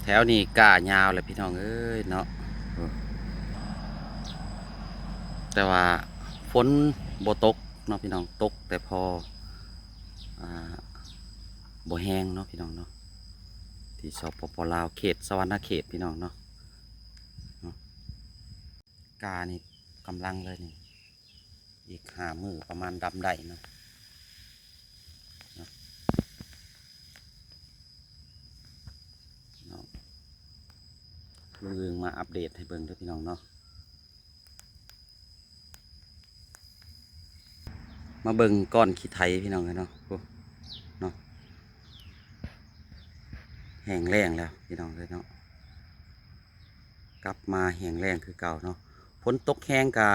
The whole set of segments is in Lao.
ແຖວນີ້ກ້າຍາວແຫຼະພີ່ນ້ອງເອີຍເນາະ ໂອ້ ແຕ່ວ່າຝົນບໍ່ຕົກເນາະພີ່ນ້ອງ ຕົກແຕ່ພໍ ອ່າ ບໍ່ແຮງເນາະພີ່ນ້ອງເນາະ ທີ່ ສປປ ລາວ ເຂດສະຫວັນນະເຂດພີ່ນ້ອງເນາະ ເນາະ ກ້ານີ້ກຳລັງເລີຍນີ້ ອີກຫ້າມື້ປະມານດຳໄດ້ເນາະ ເນາະ ເນາະ ລຸງອຶ່ງມາອັບເດດໃຫ້ເບິ່ງເດີພີ່ນ້ອງເນາະ ມາເບິ່ງກ້ອນຂີ້ໄຖພີ່ນ້ອງເອີຍເນາະ ໂອ້ ເນາະ ແຫ້ງແລ້ງແລ້ວພີ່ນ້ອງເອີຍເນາະ ກັບມາແຫ້ງແລ້ງຄືເກົ່າເນາະ ຝົນຕົກແຮງກະ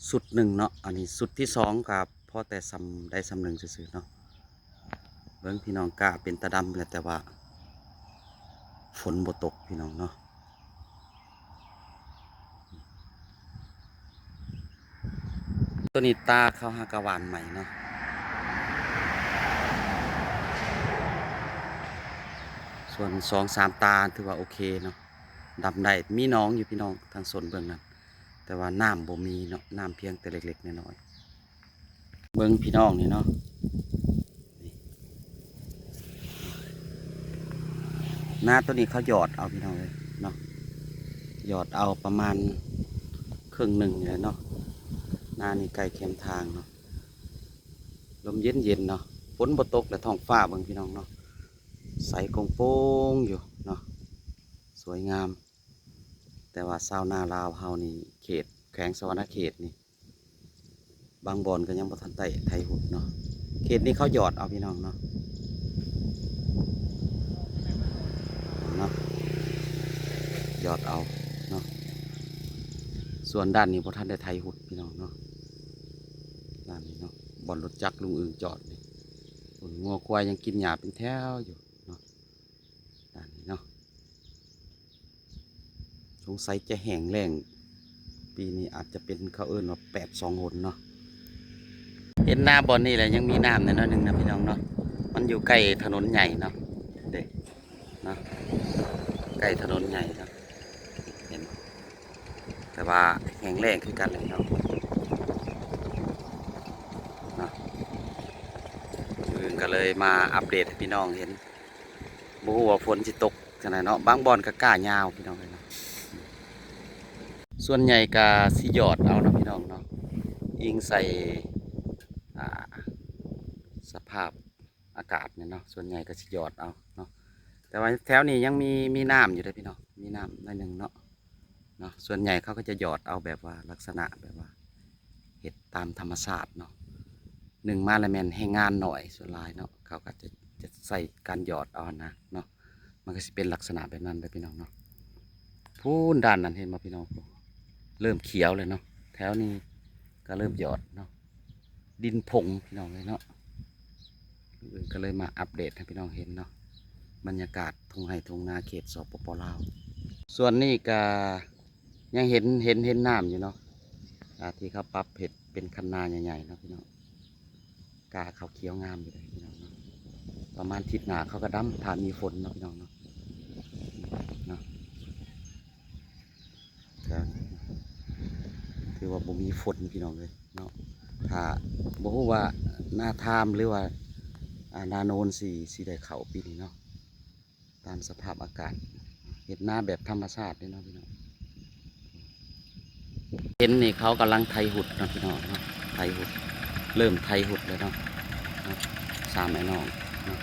ຊຸດໜຶ່ງເນາະ ອັນນີ້ຊຸດທີສອງກະພໍແຕ່ຊ່ຳໃດຊ່ຳໜຶ່ງຊື່ໆເນາະ ເບິ່ງພີ່ນ້ອງ ກ້າເປັນຕາດຳແຫຼະ ແຕ່ວ່າຝົນບໍ່ຕົກພີ່ນ້ອງເນາະ ໂຕນີ້ຕາເຂົາຫາກະຫວ່ານໃໝ່ເນາະ ສ່ວນສອງສາມຕາຖືວ່າໂອເຄເນາະ ດຳໄດ້ ມີໜອງຢູ່ພີ່ນ້ອງ ທາງໂຊນເບື້ອງນັ້ນ ແຕ່ວ່ານ້ຳບໍ່ມີເນາະ ນ້ຳພຽງແຕ່ເລັກໆນ້ອຍໆ ເບິ່ງພີ່ນ້ອງນີ້ເນາະ ນາໂຕນີ້ເຂົາຢອດເອົາພີ່ນ້ອງເອີຍເນາະ ຢອດເອົາປະມານເຄິ່ງໜຶ່ງນີ້ແຫຼະເນາະ ນານີ້ໃກ້ແຄມທາງເນາະ ລົມເຢັນໆເນາະ ຝົນບໍ່ຕົກ ແລະທ້ອງຟ້າເບິ່ງພີ່ນ້ອງເນາະ ໃສໂປ່ງໂປງຢູ່ເນາະ ສວຍງາມ ແຕ່ວ່າຊາວນາລາວເຮົານີ້ ເຂດແຂວງສະຫວັນນະເຂດນີ້ ບາງບ່ອນກໍຍັງບໍ່ທັນໄດ້ໄຖຫຸດເນາະ ເຂດນີ້ເຂົາຢອດເອົາພີ່ນ້ອງເນາະ ເນາະ ຢອດເອົາເນາະ ສ່ວນດ້ານນີ້ບໍ່ທັນໄດ້ໄຖຫຸດພີ່ນ້ອງເນາະ ດ້ານນີ້ເນາະ ບ່ອນລົດຈັກລຸງອຶ່ງຈອດນີ້ ພຸ້ນ ງົວຄວາຍຍັງກິນຫຍ້າເປັນແຖວຢູ່ເນາະ ດ້ານນີ້ເນາະ ສົງໄສຈະແຫ້ງແລ້ງ ປີນີ້ອາດຈະເປັນ ເຂົາເອີ້ນວ່າແປດສອງຫົນເນາະ ເຫັນນາບ່ອນນີ້ແຫຼະ ຍັງມີນ້ຳແດ່ໜ້ອຍໜຶ່ງນະພີ່ນ້ອງເນາະ ມັນຢູ່ໃກ້ຖະໜົນໃຫຍ່ເນາະ ເດ້ເນາະ ໃກ້ຖະໜົນໃຫຍ່ເນາະ ເຫັນ ແຕ່ວ່າແຫ້ງແລ້ງຄືກັນແຫຼະເນາະ ເນາະ ມື້ອື່ນກໍເລີຍມາອັບເດດໃຫ້ພີ່ນ້ອງເຫັນ ບໍ່ຮູ້ວ່າຝົນຊິຕົກຈັ່ງໃດເນາະ ບາງບ່ອນກໍກ້າຍາວພີ່ນ້ອງເອີຍເນາະ ສ່ວນໃຫຍ່ກໍຊິຢອດເອົາເນາະພີ່ນ້ອງເນາະ ອີງໃສ່ ອ່າ ສະພາບອາກາດນີ້ເນາະ ສ່ວນໃຫຍ່ກໍຊິຢອດເອົາເນາະ ແຕ່ວ່າແຖວນີ້ຍັງມີ ມີນ້ຳຢູ່ເດ້ພີ່ນ້ອງ ມີນ້ຳໜ້ອຍໜຶ່ງເນາະ ເນາະ ສ່ວນໃຫຍ່ເຂົາກໍຈະຢອດເອົາແບບວ່າລັກສະນະແບບວ່າເຮັດຕາມທຳມະຊາດເນາະ ໜຶ່ງມາແລ້ວແມ່ນແຮງງານໜ້ອຍ ສ່ວນຫຼາຍເນາະ ເຂົາກໍຈະ ຈະໃຊ້ການຢອດເອົາຫັ້ນນະເນາະ ມັນກໍຊິເປັນລັກສະນະແບບນັ້ນເດີພີ່ນ້ອງເນາະ ພຸ້ນດ້ານນັ້ນເຫັນບໍ່ພີ່ນ້ອງ ເລີ່ມຂຽວແລ້ວເນາະ ແຖວນີ້ກໍເລີ່ມຢອດເນາະ ດິນຜົງພີ່ນ້ອງເອີຍເນາະ ມື້ອື່ນກໍເລີຍມາອັບເດດໃຫ້ພີ່ນ້ອງເຫັນເນາະ ບັນຍາກາດທົ່ງໄຮ່ທົ່ງນາເຂດ ສປປ ລາວ ສ່ວນນີ້ກໍຍັງເຫັນ ເຫັນ ເຫັນນ້ຳຢູ່ເນາະ ອ່າ ທີ່ເຂົາປັບເຮັດເປັນຄັນນາໃຫຍ່ໆເນາະພີ່ນ້ອງ ກ້າເຂົາຂຽວງາມຢູ່ເດ້ພີ່ນ້ອງເນາະ ປະມານທິດໜ້າເຂົາກໍດຳ ຖ້າມີຝົນເນາະພີ່ນ້ອງເນາະ ເນາະ ຖືວ່າບໍ່ມີຝົນພີ່ນ້ອງເອີຍເນາະ ຖ້າ ບໍ່ຮູ້ວ່ານາທາມ ຫຼືວ່າ ອ່າ ນາໂນນຊິ ຊິໄດ້ເຂົ້າປີນີ້ເນາະ ຕາມສະພາບອາກາດ ເຮັດນາແບບທຳມະຊາດເດ້ເນາະພີ່ນ້ອງ ເຫັນນີ້ເຂົາກຳລັງໄຖຫຸດເນາະພີ່ນ້ອງເນາະ ໄຖຫຸດ ເລີ່ມໄຖຫຸດແລ້ວເນາະ ເນາະ ສາມອ້າຍນ້ອງເນາະ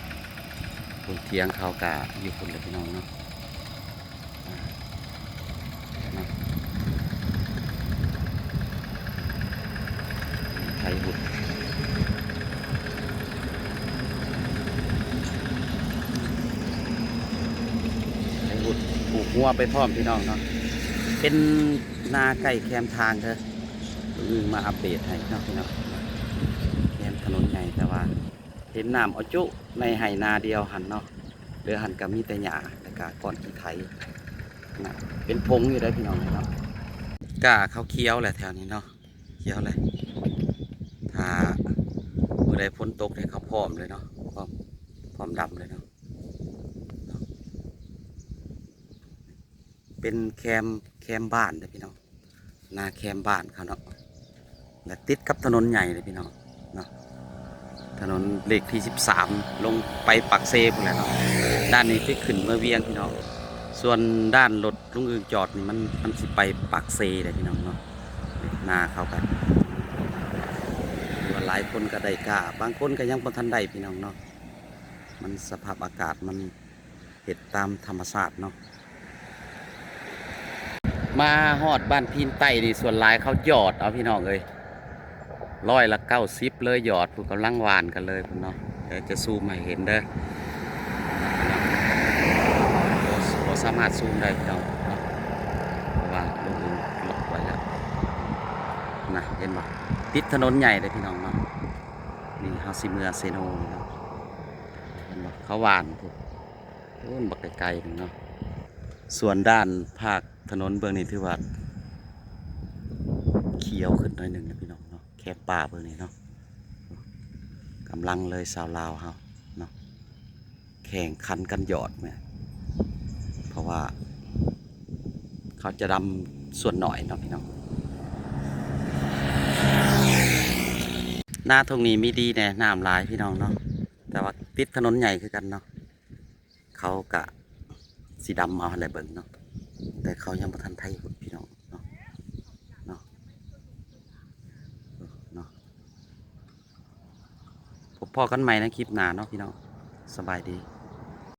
ພຸ້ນຖຽງເຂົາກະຢູ່ພຸ້ນແຫຼະພີ່ນ້ອງເນາະ ອ່າ ເນາະ ໄຖຫຸດ ໄຖຫຸດ ປູກງົວໄປພ້ອມພີ່ນ້ອງເນາະ ເປັນນາໃກ້ແຄມທາງເດີ ມື້ອື່ນມາອັບເດດໃຫ້ເນາະພີ່ນ້ອງ ແຄມຖະໜົນໃຫຍ່ ແຕ່ວ່າເຫັນນ້ຳອະຈຸໃນໄຮ່ນາດຽວຫັ້ນເນາະ ເຫຼືອຫັ້ນກໍມີແຕ່ຫຍ້າ ແລ້ວກໍກ້ອນຂີ້ໄຖນະ ເປັນຜົງຢູ່ເດ້ພີ່ນ້ອງເນາະ ກ້າເຂົາຂຽວແຫຼະແຖວນີ້ເນາະ ຂຽວແຫຼະ ຖ້າມື້ໃດຝົນຕົກນີ້ເຂົາພ້ອມເລີຍເນາະ ພ້ອມ ພ້ອມດຳເລີຍເນາະ ເນາະ ເປັນແຄມ ແຄມບ້ານເດ້ພີ່ນ້ອງ ນາແຄມບ້ານເຂົາເນາະ ແລະຕິດກັບຖະໜົນໃຫຍ່ເດ້ພີ່ນ້ອງເນາະ ຖະໜົນເລກທີສິບສາມ ລົງໄປປາກເຊພຸ້ນແຫຼະເນາະ. ດ້ານນີ້ຊິຂຶ້ນເມືອວຽງພີ່ນ້ອງ ສ່ວນດ້ານລົດລຸງອຶ່ງຈອດນີ້ ມັນ ມັນຊິໄປປາກເຊເດ້ພີ່ນ້ອງເນາະ. ນາເຂົາກະ ວ່າຫຼາຍຄົນກະໄດ້ກ້າ ບາງຄົນກະຍັງບໍ່ທັນໄດ້ພີ່ນ້ອງເນາະ. ມັນສະພາບອາກາດມັນເຮັດຕາມທຳມະຊາດເນາະ. ມາຮອດບ້ານພີນໃຕ້ນີ້ ສ່ວນຫຼາຍເຂົາຢອດເອົາພີ່ນ້ອງເອີຍ ຮ້ອຍລະເກົ້າສິບເລີຍ ຢອດ ພຸ້ນກຳລັງຫວ່ານກັນເລີຍພຸ້ນເນາະ. ດຽວຈະຊູມໃຫ້ເຫັນເດີ ບໍ່ ບໍ່ສາມາດຊູມໄດ້ພີ່ນ້ອງເນາະ ເພາະວ່າລຸງອຶ່ງລັອກໄວ້ແລ້ວນະ. ເຫັນບໍ່ ຕິດຖະໜົນໃຫຍ່ເດ້ພີ່ນ້ອງເນາະ. ນີ້ເຮົາຊິເມືອເຊໂນນີ້ເນາະ ເຫັນບໍ່ ເຂົາຫວ່ານພຸ້ນ ໂອ້ ບັກໄກໆໜຶ່ງເນາະ. ສ່ວນດ້ານພາກຖະໜົນເບື້ອງນີ້ຖືວ່າຂຽວຂຶ້ນໜ້ອຍໜຶ່ງນະພີ່ນ້ອງເນາະ ແຄມປ່າເບື້ອງນີ້ເນາະ. ກຳລັງເລີຍຊາວລາວເຮົາເນາະ ແຂ່ງຂັນກັນຢອດແມ່ນ ເພາະວ່າເຂົາຈະດຳສ່ວນໜ້ອຍເນາະພີ່ນ້ອງ. ນາທົ່ງນີ້ມີດີແດ່ ນ້ຳຫຼາຍພີ່ນ້ອງເນາະ ແຕ່ວ່າຕິດຖະໜົນໃຫຍ່ຄືກັນເນາະ. ເຂົາກະຊິດຳເອົາຫັ້ນແຫຼະ ເບິ່ງເນາະ ແຕ່ເຂົາຍັງບໍ່ທັນໄຖພຸ້ນພີ່ນ້ອງເນາະ ເນາະ ເນາະ. ພົບພໍ້ກັນໃໝ່ໃນຄລິບໜ້າເນາະພີ່ນ້ອງ ສະບາຍດີ.